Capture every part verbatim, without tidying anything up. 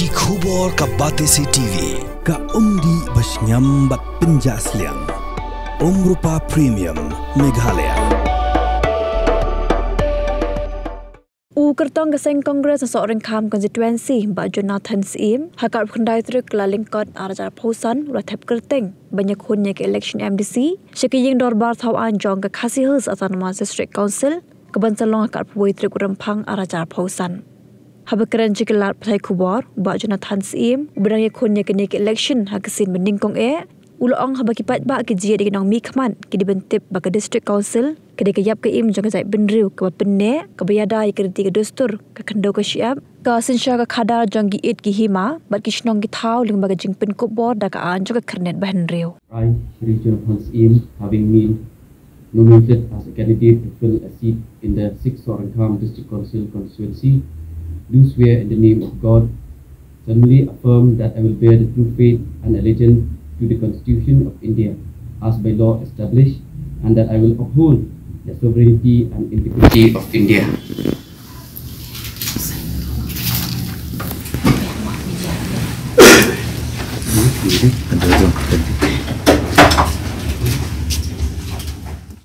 Ki khubor ka Batesi T V. Ka umdih ba shngiam bad pynjah sliang. Umrupa Premium Meghalaya. U kyrtong ka seng Congress na Sohryngkham constituency, Bah Jonathan Syiem, ha ka arphew khyndai tarik Kyllalyngkot arhajar arphew san, u la thep kyrteng ban ïakhun ïa ka election M D C sha ka ïing dorbar thaw aiñ jong ka Khasi Hills Autonomous District Council, kaban sa long ha ka arphew wei tarik u Rymphang arhajar arphew san. Haba kren sha ki lad pathai khubor, u Bah Jonathan Syiem, uba dang ïakhun ïa kane ka election ha ka sien ba nyngkong eh, u la ong haba ki paidbah ki jied ïa ki nongmihkhmat, ki dei ban tip ba ka District Council ka dei ka ïap ka im jong ka jaitbynriew kaba pynneh, kaba ïada ïa ka riti ka dustur, ka khyndew ka shyiap, ka synshar ka khadar jong ki ïit ki hima bad ki shnong ki thaw lyngba ka jingpynkupbor da ka aiñ jong ka khyrnit ba hynriew. I, Shri Jonathan Syiem, having been nominated as a candidate to fill a seat in the sixth Sohryngkham District Council constituency, do swear in the name of God, solemnly affirm that I will bear the true faith and allegiance to the Constitution of India as by law established, and that I will uphold the sovereignty and integrity of India.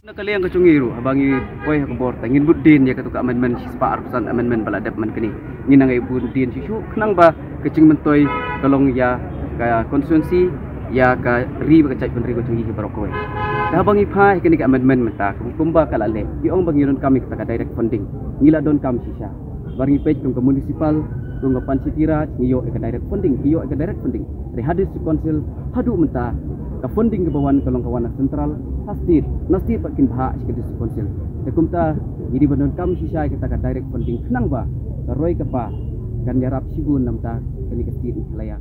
Na ka liang ka jong ngi ruh, haba ngi poi ha ka bor, tang ngin bud dien ïa katu ka amendment, shispah arphew san amendment ba la dep man kane. Ngin nang ai bud dien shisha khnang ba ka jingmyntoi ka long ïa ka constituency, ïa ka ri bad ka jaitbynriew ka jong ngi hi baroh kawei. Te haba ngi phai ha kane ka amendment mynta, kum, kumba ka la leh, ki ong ba ngi donkam ïa kata ka direct funding. Ngi la donkam shisha. Ba ngi peit kum ka municipal, kum ka panchayati raj, ngi ïoh ïa ka direct funding, ngi ïoh ïa ka direct funding. Hynrei ha District Council, haduh mynta, ka funding kaba wan ka long ka wan na central, ha state, na state pat kin bhah sha ka District Council. Te kumta, ngi dei ban donkam shisha ïa kata ka direct funding khnang ba ka roi ka par kan ïarap shibun na bynta kane ka state Meghalaya.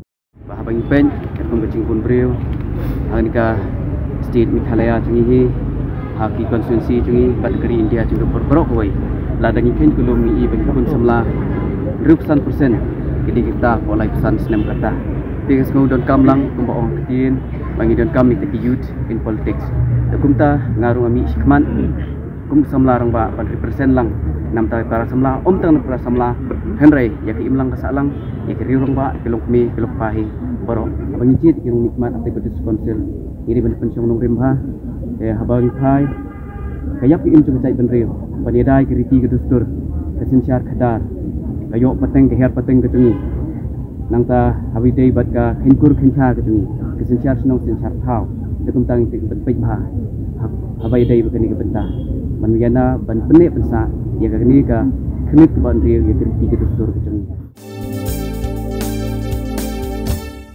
Ba haba ngi peit katkum ka jingbun briew ha kane ka state Meghalaya jong ngi hi, ha ki constituency jong ngi bad ka ri India jong ngi baroh kawei. Lada ngi kheiñ kulum ngi i ba ki khun samla hynriewphew san percent ki dei kita hapoh laiphew san snem kata. Te nga sngew donkam lang kumba ong ka ktien ba ngi donkam ïa kita ki youth in politics. Te kumta nga ruh nga mih shakhmat kum u samla rangbah ban represent lang na bynta ki para samla, ym tang na para samla, hynrei ïa ka imlang ka sahlang, ïa ki riew rangbah, ki longkmie, ki longkpa hi baroh. Haba ngi jied ïa ki nongmihkhmat hangtei ha District Council, ngi dei ban pynshong nongrim bha. Te haba ngi phai, ka ïap ka im jong ka jaitbynriew, ban ïada ïa ka riti ka dustur, ka synshar khadar, ka ïoh pateng ka hiar pateng ka jong ngi. Nangta haba ïadei bad ka kheiñkur kheiñkha ka jong ngi, ka synshar shnong synshar thaw, te kumta ngi peit ban peit bha ha, haba ïadei bad kane ka bynta ban ïada ban pynneh pynsah ïa kane ka khmih kaba hynriew ïa ka riti ka dustur ka jong ngi.